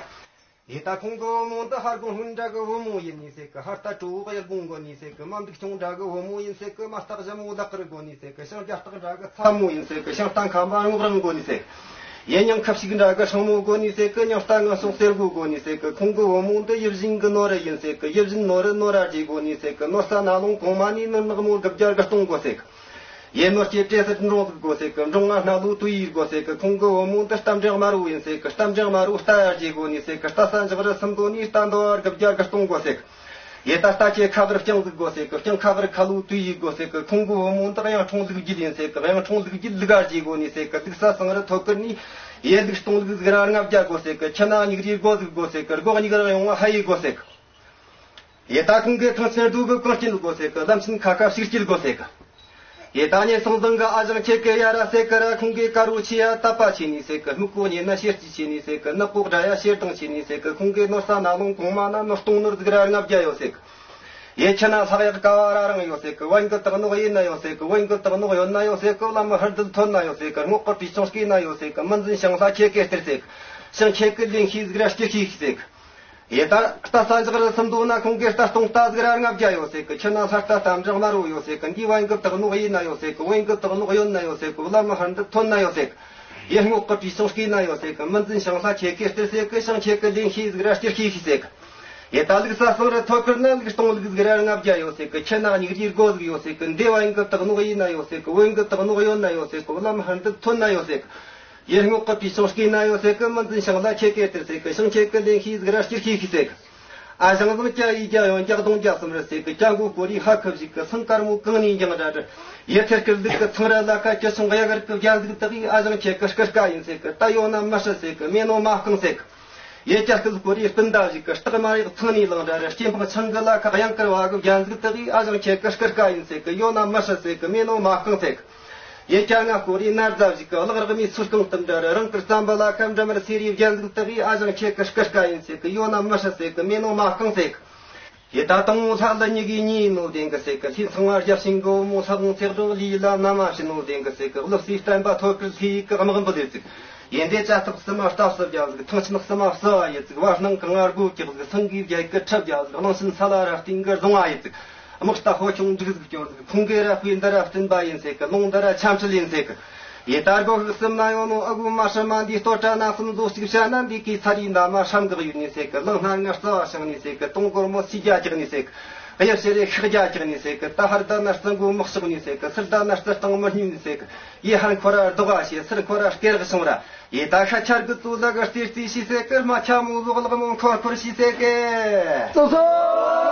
ཡེ་ད་ཁོང་གི་བུ་མོ་འདི་ཧར་གོང་ཧུན་འདྲ་གི་བུ་མོ་ཡིན་ནི་ཟེར་གི། ཧར་ད་ཀྲུ་བོ་གཡག་གོང་གོ་ནི་ཟེར་གི། མ་འདུག་ཁྱུང་འདྲ་གི་བུ་མོ་ཡིན་ཟེར་གི། མ་སྟག་ཞྭ་མོ་ལག་གི་གོ་ནི་ཟེར་གི། ཤིང་རྒྱ་སྟག་འདྲ་གི་ཚ་མོ་ཡིན་ཟེར་གི། ཤིང་རྟ་ཁམ་པ་རྔོག་རང་གོ་ནི་ཟེར་གི། ཡེ་ཉང་ཁབ་ཞིག་འདྲ་གི་སྲང་མོ་གོ་ནི་ཟེར་གི། ཉང་རྟ་ང་སོང་གསེར་གོ་གོ་ནི་ཟེར་གི། ཁོང་གི་བུ་མོ་འདི་ཡིད་བཞིན་གི་ནོར་ཡིན་ཟེར་གི། ཡིད་བཞིན་ནོར་ནོར་ར་རྗེ་གོ་ནི་ཟེར་གི། ནོར་ས་ན་ལུང་གོང་མ་ནི་ནོར་ནག་མོ་དགུ་བརྒྱ་དགུ་སྟོང་གོ་ཟེར་གི། ཡེ་ནོར་སྐྱེ་བྲེ་སེར་འབྲོང་ཟིག་དགོས་ཟེར་གི། འབྲོང་ང་སྣ་ལོ་དུ་ཡིས་དགོས་ཟེར་གི། ཁོང་གི་བུ་མོ་འདི་རྟ་འབྲེང་དམར་བོ་ཡིན་ཟེར་གི། རྟ་འབྲེང་དམར་བོ་རྟ་ཡར་རྗེ་དགོ་ནི་ཟེར་གི། རྟ་ས་འཇག་རི་སུམ་མདོ་ནས་རྟ་འདོ་བར་དགུ་བརྒྱ་དགུ་སྟོང་དགོས་ཟེར་གི། ཡེ་ད་རྟ་ཁྱེད་ཁ་བར་སྤྱང་ཟིག་དགོས་ཟེར་གི། སྤྱང་ཁ་བར་ཁ་ལོ་དུ་ཡིས་དགོས་ཟེར་གི། ཁོང་གི་བུ་མོ་འདི་གཡང་འཕྲོང་ལུག་རྒྱུད་ཡིན་ཟེར་གི། གཡང་འཕྲོང་ལུག་རྒྱུད་ལུག་ཡར་རྗེ་དགོ་ནི་ཟེར་གི། ལུག་ས་ཟངས་རི་ཐོད་ཁུར་ནས་ཡེ་ལུག་སྟོང་ལུག་ཟིག་ར་ལྔ་བརྒྱ་དགོས་ཟེར་གི། ཁྱི་ན་སྙིགས་རིའི་སྒོ་ཟིག་དགོས་ཟེར་གི། སྒོ་སྙིགས་ར་ཡོང་བ་ཧ་ཡིས་དགོས་ཟེར་གི། ཡེ་ད་ཁོང་གི་ཐང་ཆེན་རྡོ་གི་གངས་སྐྱིན་དགོས་ཟེར་གི། ལམ་ཆེན་ཁ་ཁ་ཤིག་སྐྱིད་དགོས་ཟེར་གི། ཡེ་ད་ཉེ་སོང་བཟང་གི་ཨ་ཞང་ཁྱེད་ཀི་ཡ་ར་ཟེར་གི་ར། ཁོང་གི་དཀར་བོ་ཆེ་ཡ་དད་པ་ཆེ་ནི་ཟེར་གི། སྨུག་པོ་ཉེ་ན་ཤེར་སྐྱི་ཆེ་ནི་ཟེར་གི། ནག་པོ་དགྲ་ཡ་ཤེར་དང་ཆེ་ནི་ཟེར་གི། ཁོང་གི་ནོར་ས་ན་ལོང་གོང་མ་ན་ནོར་སྟོང་ནོར་ཟིག་ར་ལྔ་བརྒྱ་ཡོད་ཟེར་གི། ཡེ་ཁྱི་ན་ལྷག་ཡག་ཀ་བ་ར་རང་ཡོད་ཟེར་གི། བན་གི་དག་ནོག་ཡིན་ན་ཡོད་ཟེར་གི། བན་གི་དག་ནོག་ཡོད་ན་ཡོད་ཟེར་གི། བླ་མ་ཧར་འདུལ་ཐོན་ན་ཡོད་ཟེར་གི། རྔོག་གི་བྲིས་ཆུང་སྐྱེས་ན་ཡོད་ཟེར་གི། མི་འཛིན་ཞིང་ལྷ་ཁྱེད་ཀི་སྟེར་ཟེར་གི། ཞིང་ཁྱེད་ཀི་ལེན་ཤེས་ཟིག་ར་སྐྱིད་ཤེས་ཟེར་གི། ཡེ་ད་རྟ་ས་འཇག་རི་སུམ་མདོ་ན་ཁོང་གི་རྟ་སྟོང་རྟ་ཟིག་ར་ལྔ་བརྒྱ་ཡོད་ཟེར་གི། ཁྱི་ན་ལྷ་རྟ་རྟ་འབྲེང་དམར་བོ་ཡོད་ཟེར་གི། འདི་བན་གི་དག་ནོག་ཡིན་ན་ཡོད་ཟེར་གི། བན་གི་དག་ནོག་ཡོད་ན་ཡོད་ཟེར་གི། བླ་མ་ཧར་འདུལ་ཐོན་ན་ཡོད་ཟེར་གི། ཡེ་རྔོག་གི་བྲིས་ཆུང་སྐྱེས་ན་ཡོད་ཟེར་གི། མི་འཛིན་ཞིང་ལྷ་ཁྱེད་ཀི་སྟེར་ཟེར་གི། ཞིང་ཁྱེད་ཀི་ལེན་ཤེས་ཟིག་ར་སྟེར་ཤེས་ཤེས་ཟེར་གི། ཡེ་ད་ལུག་ས་ཟངས་རི་ཐོད་ཁུར་ན་ལུག་སྟོང་ལུག་ཟིག་ར་ལྔ་བརྒྱ་ཡོད་ཟེར་གི། ཁྱི་ན་སྙིགས་རིའི་སྒོ་ཟིག་ཡོད་ཟེར་གི། འདི་བན་གི་དག་ནོག་ཡིན་ན་ཡོད་ཟེར་གི། བན་གི་དག་ནོག་ཡོད་ན་ཡོད་ཟེར་གི། བླ་མ་ཧར་འདུལ་ཐོན་ན་ཡོད་ཟེར་གི། ཡེ་རྔོག་གི་བྲིས་ཆུང་སྐྱེས་ན་ཡོད་ཟེར་གི། མི་འཛིན་ཞིང་ལྷ་ཁྱེད་ཀི་སྟེར་ཟེར་གི། ཞིང་ཁྱེད་ཀི་ལེན་ཤེས་ཟིག་ར་སྐྱིད་ཤེས་ཤེས་ཟེར་གི། ཨ་ཞང་བཟང་སྐྱ་ཡི་རྒྱ་ཡོན་རྒྱ་གདོང་རྒྱ་གསུམ་རེད་ཟེར་གི། སྐྱ་མགོ་སྐོར་རི་ཧ་ཁུ་ཞིག་གི། སང་དཀར་མོ་གང་ནས་འགྱངས་ར་ར། ཡེ་ཐེར་སྐུ་ལུག་གི་ཚང་ར་ལ་ཁ་ཀྱི་སོང་གཡག་རིགས་གི་རྒྱ་འཛུགས་དག་ཡིས། ཨ་ཞང་ཁྱེད་ཀི་སྐུ་དཀའ་ཡིན་ཟེར་གི། ད་ཡོད་ན་མི་སྲིད་ཟེར་གི། མེད་ནོ་མ་རྐང་ཟེར་གི། ཡེ་སྐྱ་སྐུ་སྐོར་རི་སྤུན་ཟླ་ཞིག་གི། སྟག་དམར་ཡག་ཚང་ནས་ལངས་ར་ར། སྐྱེ་འཕང་ཆང་གི་ལ་ཁ་གཡང་དཀར་བ་གི་རྒྱ་འཛུགས་དག་ཡིས། ཨ་ཞང་ཁྱེད་ཀི་སྐུ་དཀའ་ཡིན་ཟེར་གི། ཡོད་ན་མི་སྲིད་ཟེར་གི། མེད་ནོ་མ་རྐང་ཟེར་གི། ཡེ་སྐྱ་ང་སྐོར་རི་ནར་རྫ་ཞིག་གི། གླག་རག་མའི་ཚུར་རྐང་གཏུམ་འདྲ་ར། རང་དཀར་རྩམ་པ་ལ་ཁམ་འདྲ་མར་སེ་རི་རྒྱ་འཛུགས་དག་ཡིས། ཨ་ཞང་ཁྱེད་ཀི་སྐུ་དཀའ་ཡིན་ཟེར་གི། ཡོད་ན་མི་སྲིད་ཟེར་གི། མེད་ནོ་མ་རྐང་ཟེར་གི། ཡེ་ད་དང་བོ་ལྷ་ལ་ཉི་གི་ཉི་ཡིན་ནོ་བདེན་གི་ཟེར་གི། ལྷའི་ཚང་བ་རྒྱབ་ཤིང་གི་བུ་མོ་ལྷ་དབང་ཚེགས་སྒྲོག་ལི་ཡི་ལ་ན་མ་ཤི་ནོ་བདེན་གི་ཟེར་གི། ཀླུ་སྲས་བསྟན་པ་ཐོད་ཀར་ལྷའི་གི་དམག་འབུལ་ཡོད་ཟིག། ཡེ་འདི་ལྕགས་ཐག་སི་མ་རྟ་སི་བརྒྱ་ཟིག། ཐང་ཆེན་སི་མ་སི་བ་ཡོད་ཟིག། བར་སྣང་གི་ང་སྒོ་ཀྱག་ཟིག། སེང་གེའི་བརྒྱད་ཀི་ཁྲི་བརྒྱ་ཟིག། གླང་ཆེན་ས་ལ་ར་སྟེང་གི་རྫོང་བ་ཡོད་ཟིག། དམག་རྟ་ཕོ་ཆུང་འབྲུག་ཟིག་སྐྱོར་ཟིག། ཁོང་གི་ར་དཔེ་འདི་ར་བསྟན་པ་ཡིན་ཟེར་གི། ལུང་འདི་ར་ཆམ་ཁྲིད་ཡིན་ཟེར་གི། ཡེ་ད་སྒོ་ཤུགས་གསུམ་ན་ཡོང་ནོ་ཨ་གུ་མ་ཧྲི་མ་འདི་སྟོད་གྲ་ན་གསུམ་མཛོ་གཅིག་བྱ་ན་འདི་གི་ཚ་རི་འདབ་མ་ཧྲམ་འགག་ཡོད་ནི་ཟེར་གི། གླང་སྣ་ང་རྩ་བ་བྱང་ནི་ཟེར་གི། དུང་སྒོར་མོ་སི་རྒྱ་ཀྱག་ནི་ཟེར་གི། གཡུ་ཕྱི་རེ་ཤག་རྒྱ་ཀྱག་ནི་ཟེར་གི། ད་ཧར་ད་ན་རྩི་མགོ་མག་ཤོག་ནི་ཟེར་གི། ཚུར་ད་ན་རྩི་སྟེང་མི་སྙུང་ནི་ཟེར་གི། ཡེ་ཧར་འཁོར་ར་རྡོག་བ་ཤེས། ཚུར་འཁོར་ར་སྐེ་རག་སོང་ར། ཡེ་ད་ཤ་ཆར་གི་ཙུ་ལ་གི་རྩེ་རྩེ་ཤི་ཟེར་གི། རྨ་ཆ་མོ་ལོག་ལག་མོ་འཁོར་འཁོར་ཤི་ཟེར་གི། ཙོ་ཙོ།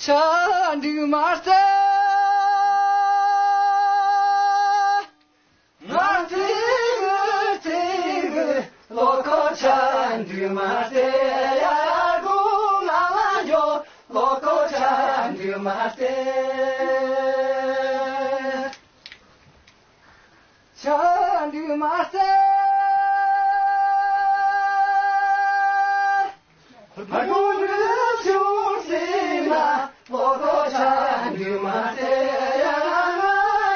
ཆ་འགྲིག་མ་རེད། ང་ཚིག་ཚིག་ལོ་ཁོ་ཆ་འགྲིག་མ་རེད། ཡ་གོ་ང་ལ་འཇོ་ལོ་ཁོ་ཆ་འགྲིག་མ་རེད། ཆ་འགྲིག་མ་རེད། ཕ་གུ་རུ་ཆུང་སྲིད་ན་ལོ་ཁོ་ཆ་འགྲིག་མ་རེད། ཡ་ང་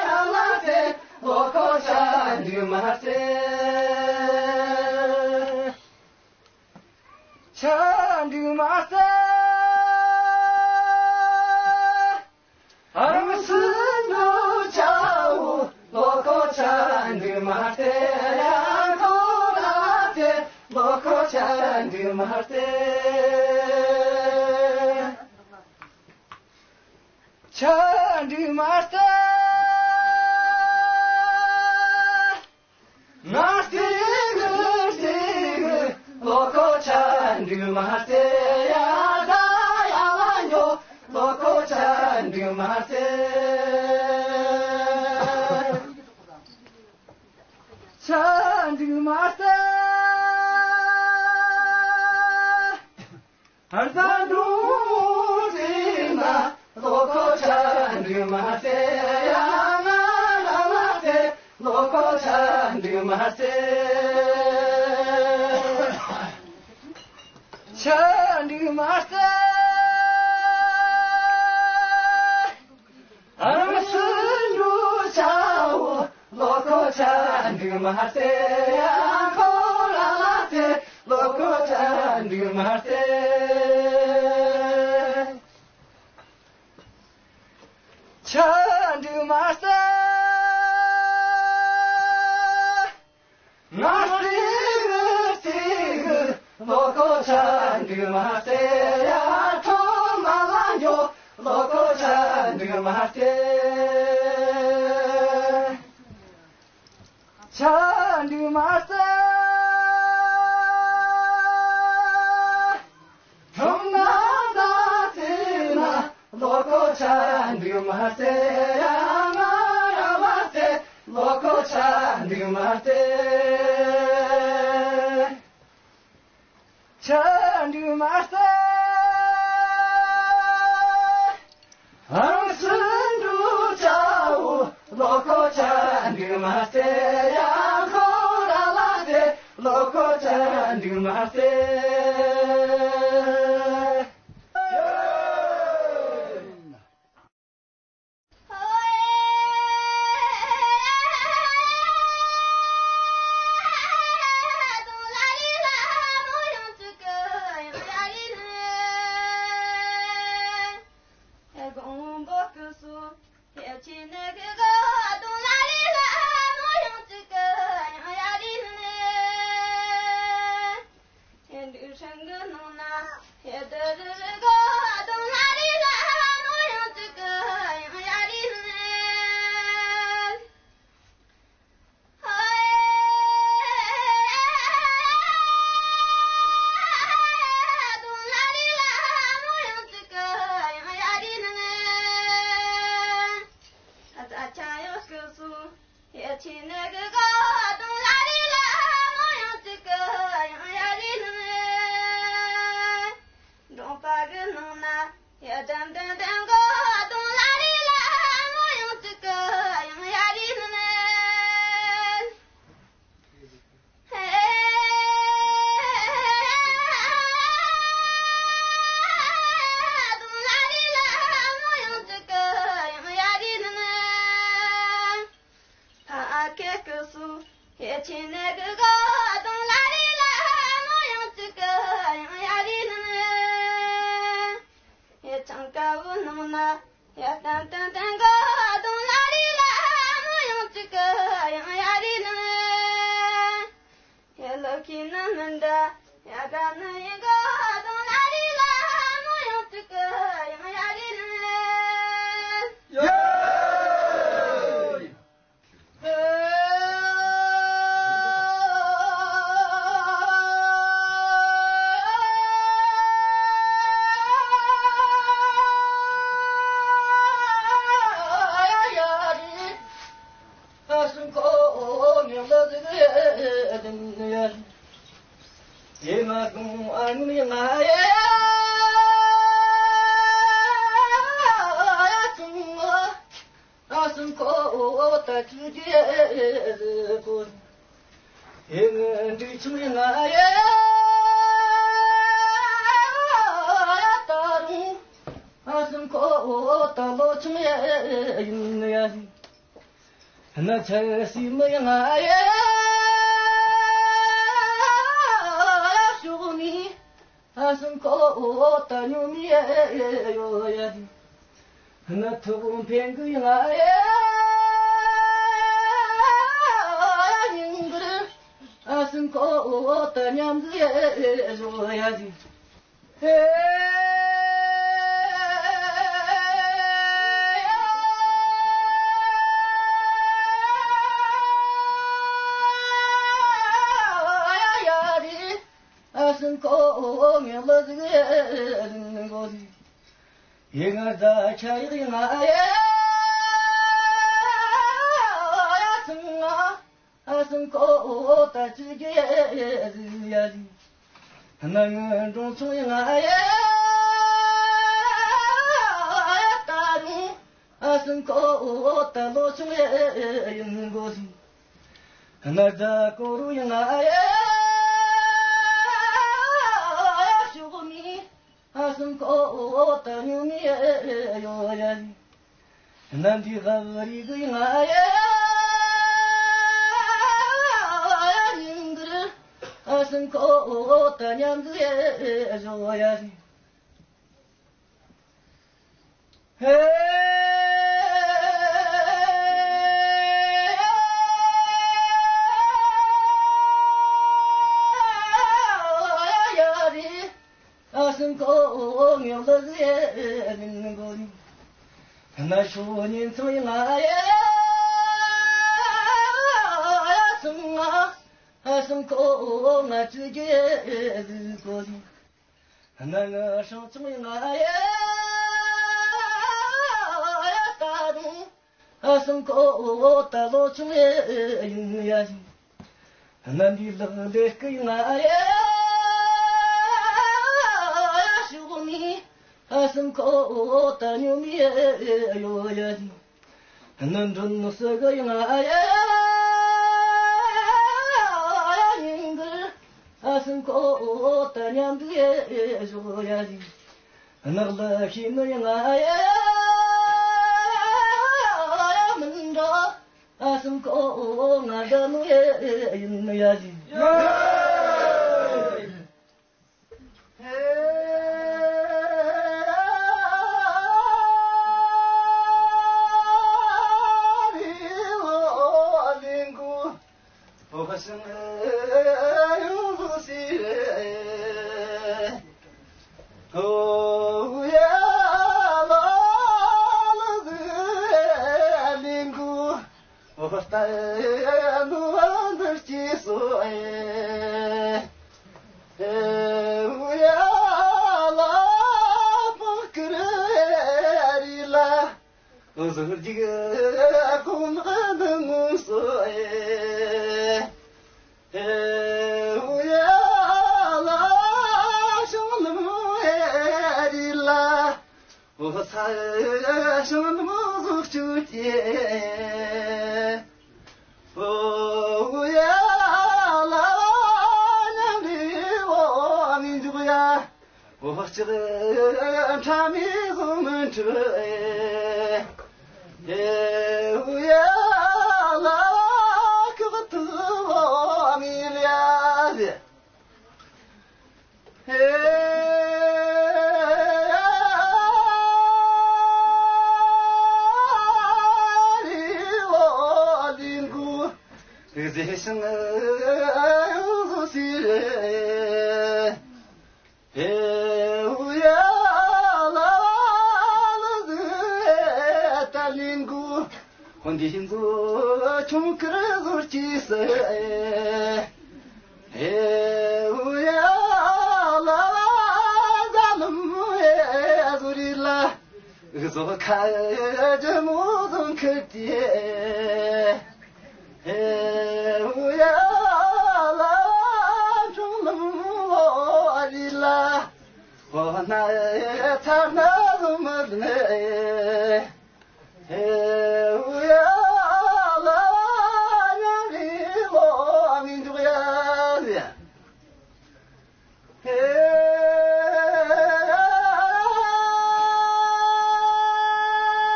ཡ་ལ་རེད། ལོ་ཁོ་ཆ་འགྲིག་མ་རེད། ཆ་འགྲིག་མ་རེད། ཨ་རུ་སུ་ནུ་ཆའོ་ལོ་ཁོ་ཆ་འགྲིག་མ་རེད། ཡ་ཁོ་ར་རེད། ལོ་ཁོ་ཆ་འགྲིག་མ་རེད། ཆ་འགྲིག་མ་རེད། ང་སྟེ་གི་སྟེ་གི་ལོ་ཁོ་ཆ་འགྲིག་མ་རེད། ཡ་ད་ཡ་ལ་འགྱོ་ལོ་ཁོ་ཆ་འགྲིག་མ་རེད། ཆ་འགྲིག་མ་རེད། ཧར་ས་འགྲོ་རེ་ན་ལོ་ཁོ་ཆ་འགྲིག་མ་རེད། ཡ་ང་ལ་ལ་རེད། ལོ་ཁོ་ཆ་འགྲིག་མ་རེད། ཆ་འགྲིག་མ་རེད། ཨ་མ་སུ་འགྲོ་ཆའོ་ལོ་ཁོ་ཆ་འགྲིག་མ་རེད། ཡ་ཁོ་ར་རེད། ལོ་ཁོ་ཆ་འགྲིག་མ་རེད། ཆ་འགྲིག་མ་རེད། ང་སྲིད་གི་སྲིད་གི་ལོ་ཁོ་ཆ་འགྲིག་མ་རེད། ཡ་ཁྲོ་མ་ལ་འགྱོ། མ་སྟེ། ཆ་འདུས་མ་སྟེ། ཁྲོམ་ན་ད་སེ་ན་ལོ་ཀོ་ཆ་འདུས་མ་སྟེ། ཡ་མ་ཡ་མ་སྟེ་ལོ་ཀོ་ཆ་འདུས་མ་སྟེ། ཆ་འདུས་མ་སྟེ། ཨང་སུ་འདུ་ཅའོ་ལོ་ཀོ་ཆ་འདུས་མ་སྟེ། ཡ་ཁོ་ར་ལ་སྟེ་ལོ་ཀོ་ཆ་འདུས་མ་སྟེ། ན་ཚ་སི་མི་ཡང་ཡ་ཤོག་ནི་ཨ་སུན་ཁོ་ད་ཉོ་མི་ཡ་ཡོ་ཡ། ན་ཐོག་འཕེན་གི་ཡང་ཡ་ཉིན་གུར་ཨ་སུན་ཁོ་ད་ཉམས་གི་ཡ་ཡོ་ཡ། ཨ་སུན་ཁོ་ད་ཅི་གེ་ཡ་ལི། ན་ངན་འབྲོང་ཆུང་ཡང་ཡ་ད་རུང་། ཨ་སུན་ཁོ་ད་ལོ་ཆུང་ཡིན་གོ་ལི། ན་རྫ་ཀོ་རུ་ཡང་ཡ་ཤོག་ནི། ཨ་སུན་ཁོ་ད་ཉུང་མི་ཡོ་ཡ་ལི། ན་འདི་ཧ་རི་གི་ང་ཡ་ཉིན་གུར་ཨ་སུན་ཁོ་ད་ཉམས་གི་ཡོ་ཡ་ལི། ཧེ། ཨ་སུན་ཁོ་ངེ་ལ་ཟེ་མིན་གོ་ནི། ན་ཤོ་ཉིན་ཚང་ཡང་ང་ཡ་སང་ང་སང་ཁོ་ང་ཅི་གེ་ཟིག་གོ་ཟིག་ན་ང་སང་ཚང་ཡང་ང་ཡ་ད་དུང་སང་ཁོ་ད་ལོ་ཚང་ཡིན་ཡ་ཟིག་གནམ་འདི་ལག་ལས་སྐུ་ཡིན་ང་ཡ་ཤུགས་ནི་སང་ཁོ་ད་ཉོ་མི་ཡོད་ཡ་ཟིག་གནམ་གྲུ་ནི་སུ་གི་ཡིན་ང་ཡ་ཉིན་གི་སང་ཁོ་ད་མཉམ་དུ་ཡ་ཞོག་ཡ་ཟིག་ནགས་ལ་ཤི་ནི་ཡང་ང་ཡ་མི་འདྲ། ཨ་སང་ཁོ་ང་འདྲ་ནོ་ཡ་ཡིན་ནི་ཡ་ཟིན། ཟུར་གཅིག་གོང་ནས་ངོམ་སོ་ཨེ། ཨེ་ཧུ་ཡ་ལ་ཤང་ལམ་ཨེ་རི་ལ། འོ་ས་ཤང་ལམ་ཟུག་ཅུ་ཏེ། ཨོ་ཧུ་ཡ་ལ་མཉམ་རི་འོ་མི་འཇུག་ཡ། འོ་ལྕགས་ཁྲ་མི་བཟུང་མི་འཁྲུལ་ཨེ། ཨེ་ཧུ་ཡ་ལ་ཁུག་ཐུག་འོ་མི་ལ་ཡ་ཟེ། ཨེ་རི་འོ་ལིང་གུ་ཟེ་ཤིང་ཟུ་སི་རེ། ཧེ་ཧུ་ཡ་ལ་ལ་ཟེ་ད་ལིང་གུ་ཧོན་དི་ཧིན་ཟུ་ཆུང་ཁིར་ཟུར་ཅི་སེ། ཧེ་ཧུ་ཡ་ལ་ལ་ཟ་ལུམ་ཧེ་ཟུ་རི་ལ་ཟོ་ཁ་ཇེ་མོ་ཟུང་ཁིར་ཏི། ཧེ་ཧུ་ཡ་ལ་ཁྲུང་ལུམ་ཨོ་རི་ལ། ཧོ་ན་ཚར་ན་ལུམ་ནེ། ཧེ་ཧུ་ཡ་ལ་ཉམ་རི་ལོ་མི་འཇུག་ཡ་ཟེ། ཧེ།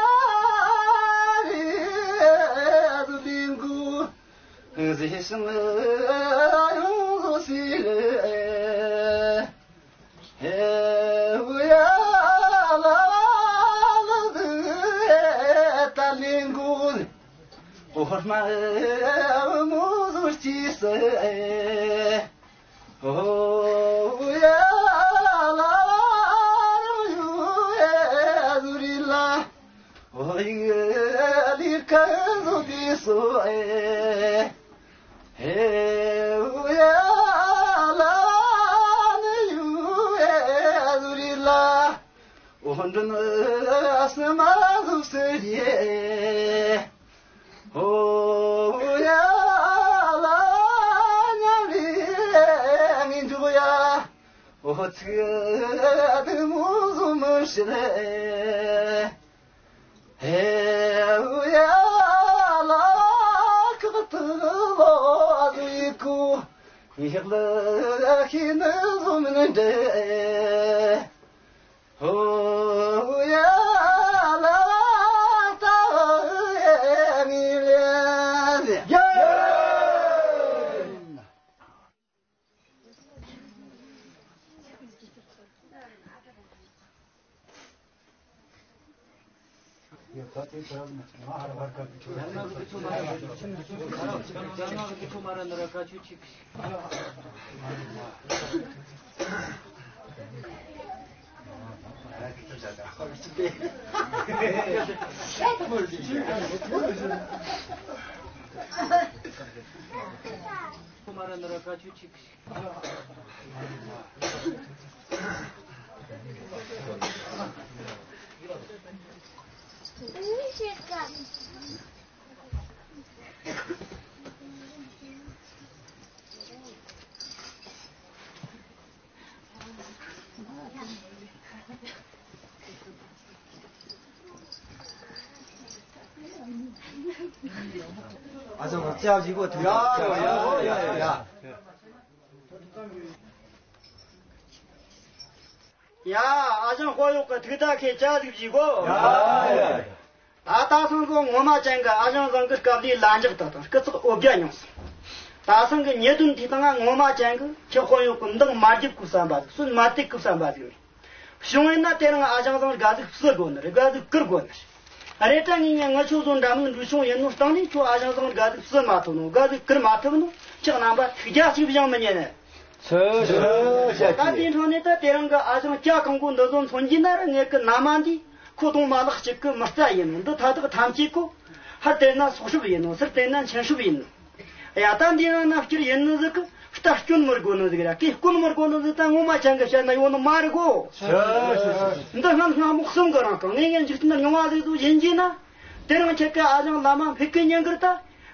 ཨ་རི་ཨ་ཟུ་ལིང་གུ་ཟེ་ཤིང་ཡོང་ཟོ་སི་རེ། ཧེ་ཧུ་ཡ་ལ་ལ་ཟེ་ད་ལིང་གུ་ཨོ་ཧར་མ་མོ་ཟུར་ཅི་སེ། ཨོ་ཡ་ལ་རང་ཡུ་ཨེ་ཟུ་རི་ལ། ཨོ་ཡི་ལི་ཁ་ཟུ་དི་སོ་ཨེ། ཧེ་ཨུ་ཡ་ལ་ནི་ཡུ་ཨེ་ཟུ་རི་ལ། ཨོ་འདྲ་ནི་ཨ་སི་མ་ཟུ་སི་རི་ཨེ། ཨོ་ཡ་ལ་ཉམ་རི་ཨེ་མི་འཇུག་ཡ། ཨོ་ཚིག་དེ་མོ་ཟུ་མི་ཤི་ལེ། ཧེ་ཨུ་ཡ་ལ་ཁག་ཏུ་ལོ་ཟུ་ཡི་ཀུ། ཡག་ལ་ཤི་ནི་ཟུ་མི་ནི་འདྲེ། ཨུ་ཡ་ལ་ཏ་ཨེ་མི་ལེ། ཡ། ཨ་ཅག་ལགས་ཅག་བཞི་གོ་ཐུག་ཡ་ཡ་ཡ་ཡ། ཡ། ཨ་ཞང་དཔོན་གཡོག་གི་ཐུག་ད་ཁེ་ཅག་ཟིག་བཞི་གོ་ཡ་ཡ། ད་ད་སང་གི་ངོ་མ་ཅན་གི་ཨ་ཞང་བཟང་གི་སྐབས་ལས་ལ་འཇག་ད་དང་སྐུ་ཚེགས་འོ་བརྒྱ་མྱོང་སོང་། ད་སང་གི་ཉེ་དོན་དེ་དང་ང་ངོ་མ་ཅན་གི་ཁྱེད་དཔོན་གཡོག་གི་འདང་མ་རྒྱབ་གི་བསམ་པ་ཟིག་སུན་མ་ཏེག་གི་བསམ་པ་ཟིག་རེད། བྱུང་ཡིན་ན་དེ་རིང་ཨ་ཞང་བཟང་དགའ་ཟིག་བསུ་དགོ་ནི་རེད། དགའ་ཟིག་བཀུར་དགོ་ནི་རེད། རེད་དྲ་ངས་ངས་ང་ཆོ་ཚོ་འདྲ་མིན་འགྲུལ་བྱུང་ཡིན་ནོ་སྟེང་ནས་ཁྱོད་ཨ་ཞང་བཟང་དགའ་ཟིག་བསུ་མ་ཐུབ་ནོ་དགའ་ཟིག་བཀུར་མ་ཐུབ་ནོ་ཁྱེད་རྣམ་པ་ཐུགས་རྒྱལ་གཅིག་བཞེངས་མི་ཉན་ནི། ད་དེའི་འཕྲོ་ནས་ད་དེ་རིང་གི་ཨ་ཞང་སྐྱ་གང་གོ་འདི་ཚོ་མཚོན་གྱི་ན་ར་ངེད་ཀྱི་མནའ་མ་འདི་ཁོ་གདོང་མ་ལག་གཅིག་གི་མི་རྩ་ཡིན་ནོ། འདི་ཐ་དག་ཐམས་ཅད་ཁོ་ཧར་དེ་ན་སྲོག་སྲུབ་ཡིན་ནོ། ཚུར་དེ་ན་མཆན་སྲུབ་ཡིན་ནོ། ཡ་ད་འདི་ན་ན་སྐྱུར་ཡིན་ནི་ཟིག་གི་རྟ་སྐྱོན་མི་དགོ་ནི་ཟིག་ར་གི་སྐོན་མི་དགོ་ནི་ཟིག་ད་ངོ་མ་ཅན་གི་བཤད་ན་ཡོད་ནི་མ་རེད་གོ། འདི་སྔ་སྔ་མོ་གསུམ་གི་རིང་གི་ངེད་ངེད་འཇིག་རྟེན་རྙིང་བ་ཟིག་ཏུ་ཡིན་གྱི་ན། དེ་རིང་ཁྱེད་ཀྱི་ཨ་ཞང་བླ་མ་འཕེལ་གི་ཉིན་དཀར་ད།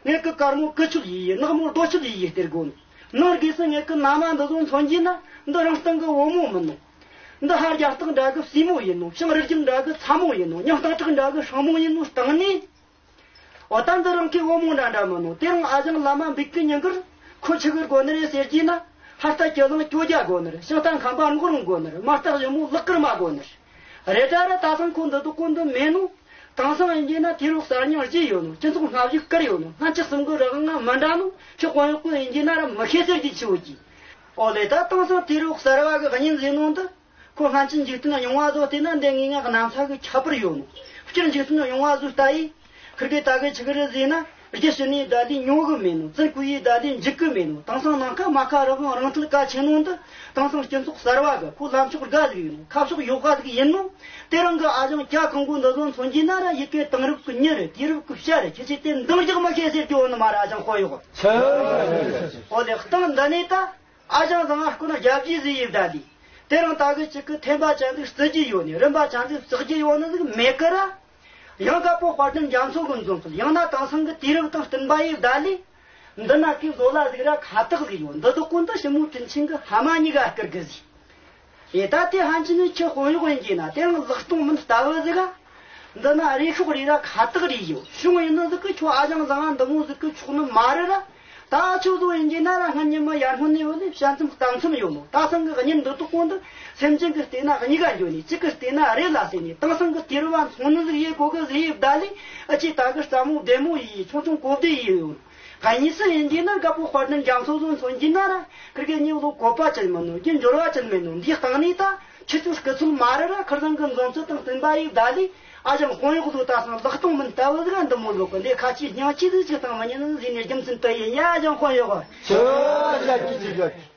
ངེད་ཀྱི་དཀར་མོ་ཀི་ཆུབ་ཡི་ཡི་ནག་མོ་རྡོ་ཆུབ་ཡི་ཡི་སྟེར་དགོ་ནི། ནང་སྒོས་སུ་ངེད་ཀྱི་མནའ་མ་འདི་ཚོ་མཚོན་གྱི་ན་འདི་རང་སྟེང་གི་བུ་མོ་མིན་ནོ། འདི་ཧ་རྒྱ་སྟག་འདྲ་གི་སྲས་མོ་ཡིན་ནོ། ཤིང་རི་རྒྱུད་འདྲ་གི་ཚ་མོ་ཡིན་ནོ། མྱང་སྟག་བྲག་འདྲ་གི་སྲང་མོ་ཡིན་ནོ། སྟེང་ནས། འོ་ད་འདི་རང་གི་བུ་མོ་འདྲ་འདྲ་མིན་ནོ། དེ་རིང་ཨ་ཞང་བླ་མ་འབིག་གི་ཉིན་དཀར་ཁོ་ཆི་གི་དགོ་ནི་རེད་ཟེར་གྱི་ན། ཧར་རྟ་ཀྱི་ལང་ཀྱོ་རྒྱ་དགོ་ནི་རེད། ཤིང་རྟ་ཁམ་པ་མགོ་རང་དགོ་ནི་རེད། མ་རྟ་གཞི་མོ་ལག་དཀར་མ་དགོ་ནི་རེད། རེད་ད་ར་ད་སང་ཁོ་འདི་དུ་ཀུན་ཏུ་མེད་ནོ། དེང་སང་ཡིན་གྱི་ན་དུས་རབས་གསར་རྙིང་བརྗེ་ཡོད་ནོ། སྤྱི་ཚོགས་སྔ་གཞུག་བཀར་ཡོད་ནོ། སྔ་ཕྱི་གསུམ་གི་རང་ང་མི་འདྲ་ནོ། ཁྱོད་དཔོན་གཡོག་གི་ཡིན་གྱི་ན་ར་མི་ཤེས་ཟེར་གྱི་ཆེ་བོ་གྱིས། ཨོ་ལེ་ད་དེང་སང་དུས་རབས་གསར་བ་གི་གཉེན་ཟེར་ནོ་འདི། ཁོ་སྔ་ཕྱི་འཇིག་རྟེན་རྙིང་བ་བཟོ་བལྟས་ན་འདི་ངས་ང་གནམ་ས་གི་ཁྱད་པར་ཡོད་ནོ། སྤྱིར་འཇིག་རྟེན་རྙིང་བ་བཟོ་ལྟ་ཡི། ཁིར་གེ་ད་གི་ཆི་གི་རེད་ཟེར་ན། རྒྱུ་ཕྱི་ནས་ད་ལི་ཉོ་གི་མེད་ནོ། བཙུན་གུ་ཡི་ད་ལི་འཇིག་གི་མེད་ནོ། དེང་སང་ནང་ཁ་མ་ཁ་རག་རང་ཐུལ་ག་ཆེ་ནོ་འདི། དེང་སང་སྤྱི་ཚོགས་གསར་བ་གི་ཁོ་ལམ་ཕྱོགས་དགའ་ཟིག་ཡིན་ནོ། ཁ་ཕྱོགས་ཡོག་ག་ཟིག་ཡིན་ནོ། དེ་རིང་གི་ཨ་ཞང་སྐྱ་གང་གོ་འདི་ཚོ་མཚོན་གྱི་ན་ར་ཡི་གེ་དེང་རབས་གི་མྱི་རེད། དུས་རབས་གི་བྱ་རེད། ཁྱེད་ཆོས་དེ་འདང་རྒྱག་མ་ཤེས་ཟེར་གྱི་འོ་ནི་མ་ར་ཨ་ཞང་དཔོན་གཡོག་ཨོ་ལེ་སྟེང་འདི་ནས་ད་ཨ་ཞང་བཟང་ང་ཀུན་རྒྱབ་ཀྱི་ཟིག་ཡིབ་ད་ལི། དེ་རིང་ད་གི་གཅིག་གི་ཐེམ་པ་ཅན་ཟིག་བརྩི་རྒྱུ་ཡོད་ནི་རིམ་པ་ཅན་ཟིག་བརྩི་རྒྱུ་ཡོད་ནི་ཟིག་མེད་གི་ར། ཡང་དཀར་པོ་དཔལ་ལྡན་རྒྱ་མཚོ་གི་འཛོམས་ཚུལ། ཡང་ན་དེང་སང་གི་དུས་རབས་དང་བསྟུན་པ་ཡིན་ད་ལི། འདི་ན་ཁའི་བཟོ་ལ་ཟིག་ར་ཁ་བཏགས་ཟིག་ཡོད། འདི་དག་ཀུན་ཏུ་ཞི་མོ་དྲིན་ཆེན་གི་ཕ་མ་གཉིས་ཀ་བསྐུར་གི་ཟིག་ཡེ་ད་དེ་ཕན་ཆད་ནས་ཁྱོད་དཔོན་གཡོག་ཡིན་གྱི་ན་དེ་རིང་ལག་སྟོང་མིན་ལྟ་བུ་ཟིག་ག་འདི་ན་རེ་ཤོག་རེ་ར་ཁ་བཏགས་རེ་ཡོད། བྱུང་ཡིན་ནི་ཟིག་གི་ཁྱོད་ཨ་ཞང་བཟང་ང་འདི་མོ་ཟིག་གི་ཆོག་ནི་མ་རེད་ར། ད་ཁྱོད་ཚོ་ཡིན་གྱི་ན་ར་སྔ་ཉི་མ་ཡར་སྔོན་ནས་བུད་ནས་བཤད་མཚམས་གཏམ་མཚམས་ཡོད་ནོ། ད་སང་གི་གཉེན་འདི་དག་ཀུན་ཏུ་སེམས་ཅན་གི་བལྟས་ན་གཉིས་ཀ་འགྱོ་ནས་གཅིག་གི་བལྟས་ན་རེ་ལ་ཟེར་ནས་དེང་སང་གི་དུས་རབས་མཚུངས་ནི་ཟིག་ཡེ་གོ་གི་ཟིག་ཡེ་བདའ་ལས་ཨ་ཅེ་ད་གི་རྩ་མོ་བདེ་མོ་ཡེ་ཆུང་ཆུང་གོ་བདེ་ཡེ་ཡོད། གཉིས་སུ་ཡིན་གྱི་ན་དཀར་པོ་དཔལ་ལྡན་རྒྱ་མཚོ་བཟོ་མཚོན་གྱི་ན་ར་ཁིར་གི་གཉིས་ལོ་བཀོད་པ་ཅན་མིན་ནོ། རྒྱུ་འབྱོར་བ་ཅན་མིན་ནོ། འདིའི་སྟེང་ནས་ད་ཁྱེད་ཚོའི་སྐུ་ཚོད་མ་རེད་ར། ཁིར་ཚང་གི་འཛོམས་ཚུལ་དང་བསྟུན་པ་ཡིན་བདའ་ལས། ཨ་ཞང་དཔོན་གཡོག་ཚོ་ད་སང་ལག་སྟོང་མིན་ལྟ་བུ་ཟིག་འདི་མོ་ལོག་གི་འདི་ཁ་ཆེའི་སྙིང་ཆེ་ཟིག་ཅིག་བཏང་མ་ཉན་ཟིག་ནས་རྒྱུ་མཚན་དུ་ཡིན་ཡ། ཨ་ཞང་དཔོན་གཡོག་ཆོ་ཡ་ཅི་ཅི་ཡོད།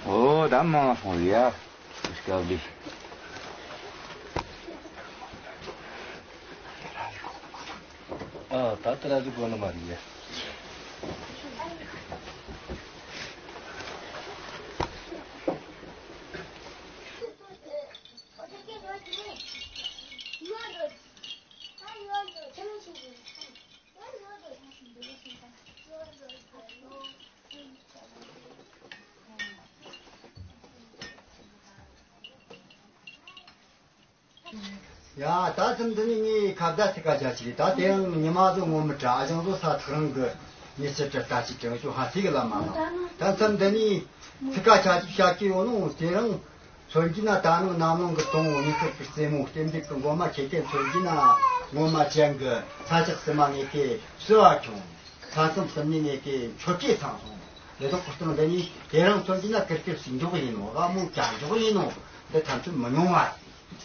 ཨོ་ད་མ་ཧོ་ཡ། སྐབས་འདི། ཨ་ད་ལྟ་ར་ཟིག་གོ་ནི་མ་རེད་ཡ། ཡ་ད་ཙམ་འདི་ནས་ངས་ཁ་བརྡ་ཚིག་ཁ་ཆ་ཅིག་ད་དེ་ཡང་ཉི་མ་བཟོ་ངོ་མི་དྲ་ཨ་ཞང་བཟོ་ས་ཐག་རིང་གི་མྱི་ཚེ་དྲི་ལྟ་ཅིག་དྲན་ཤོག་ཧ་ཚིག་གི་ལ་མ་ལ་ད་ཙམ་འདི་ནས་ཚིག་ཁ་ཆ་ཅིག་བཤད་ཀྱི་ཡོད་ནོ། དེ་རིང་མཚོན་གྱི་ན་ད་ནང་ནམ་ལངས་གི་དང་བོ་ངེད་ཚོ་གི་རྩེ་མོ་གཏན་འབེབས་གི་མགོ་མ་ཁེ་ཁེ་མཚོན་གྱི་ན་ངོ་མ་ཅན་གི་ས་ཆག་སི་མ་ངེད་ཀྱི་བསུ་བ་ཁྱོང་ས་མཚམས་སི་མི་ངེད་ཀྱི་མཆོད་ཀྱི་ཚང་སོང་། དེ་དག་ཁོ་སྟོང་འདི་ནི་དེ་རིང་མཚོན་གྱི་ན་ཀིར་ཀིར་ཟིང་འཇོག་ཡིན་ནོ། དབང་མོ་བྱ་འཇོག་ཡིན་ནོ། འདི་ཐམས་ཅད་མི་ཉུང་བ།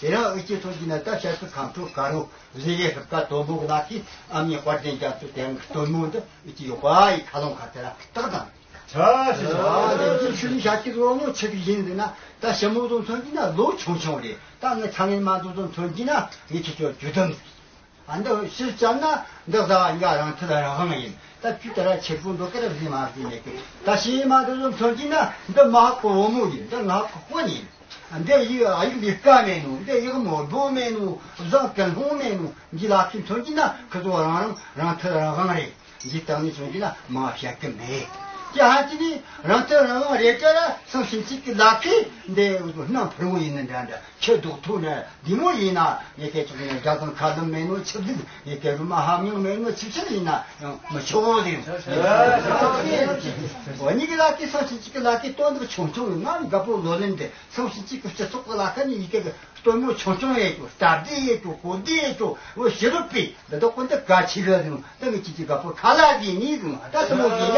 དེ་རིང་ཨི་ཅི་མཚོན་གྱི་ན་ད་ཤར་ཁྲི་ཁམས་ཕྲུག་དཀར་རོ་བཟི་ཡེ་ཧྲིབ་ཀ་དོན་པོ་གི་ལ་ཁའི་ཨ་མྱེས་དཔལ་ལྡན་རྒྱ་མཚོ་དེ་རིང་གི་སྟོན་མོ་འདི་ཨི་ཅི་ཡོད་པ་ཡི་ཁ་ལོང་ཁ་ཐེ་ར་ཏག་དང་། ཆ་ཆ་ཆ། ཨ་འདི་ཅི་ཤུལ་ཤ་ཁྱི་རོ་ནོ་ཆི་གི་ཡིན་ཟེར་ན། ད་ཞི་མོ་ཚོ་མཚོན་གྱི་ན་ལོ་ཆུང་ཆུང་རེད། ད་ངའི་ཚ་ངན་མ་འདུག་ཚོ་མཚོན་གྱི་ན་ངའི་ཁྱི་ཚོ་ཇུ་དམ། ཨ་འདི་ཕྱིར་བཅར་ན་འདི་ཟ་བ་ཡིན་ག་རང་ཐུལ་རང་དབང་ཡིན། ད་ཁྱོད་ད་ར་ཆེ་པོ་འདུག་ག་ར་བཟི་མ་བཟི་མེད་གི། ད་ཤི་མ་འདི་ཚོ་མཚོན་གྱི་ན་འདི་མ་ཧ་གོ་བོ་མོ་ཡིན། འདི་ང་ཧ་གོ་ཁོ་ཡིན། འདི་ཡི་ཨ་ཡིག་ལས་ཀ་མེད་ནོ། འདི་ཡིག་མོ་བོ་མེད་ནོ། བཟང་ཀན་ལྷོང་མེད་ནོ། འདི་ལ་ཁྱི་མཚོན་གྱི་ན་ཁི་ཚོ་རང་རང་རང་ཐུལ་རང་དབང་རེད། འདི་སྟེང་ནས་བྱུང་གི་ན་མ་བཤད་གི་མེད། དེ་ཧ་ཅི་ནི་རང་ཐོན་རང་དབང་རེད་ཀ་ལ་སང་ཕྱིན་ཅིག་གི་ལ་ཁའི་འདི་སྣང་ཕུར་བོ་ཡིན་ན་འདྲ་འདྲ་ཁྱི་ལྡོག་ཐུག་ན་འདི་མོ་ཡིན་ན་ངས་སྐད་ཆོག་ནས་རྒྱ་དང་ཁ་ལམ་མེད་ནོ་ཆིབ་ལིག་ངས་སྐད་རུ་མ་ཧ་མྱོང་མེད་ནོ་ཆིབ་ཆིབ་ཡིན་ན་ཡང་མི་ཆོག་གོ་ཟིན། འོ་ཉིད་ཀྱི་ལ་ཁའི་སང་ཕྱིན་ཅིག་གི་ལ་ཁའི་སྟོན་འདི་ཆུང་ཆུང་ཡིན། ང་རྒད་པོ་ལོ་ལོན་འདི་སང་ཕྱིན་ཅིག་གི་སྤྱི་ཚོགས་ཀྱི་ལ་ཁ་ནས་ཡི་གེ་གི་སྟོན་མོ་ཆུང་ཆུང་ཡེ་ཅོ། སྟབས་བདེ་ཡེ་ཅོ། གོ་བདེ་ཡེ་ཅོ། འོ་ཞི་རུ་པི་འདི་དག་ཀུན་ཏུ་ག་ཆི་ག་ཟིན། ད་ངས་ཅི་ཅི་དགའ་པོ་ཁ་ལ་བཟི་ནི་ཟིན། ད་སི་མོ་བཟི་ཡ།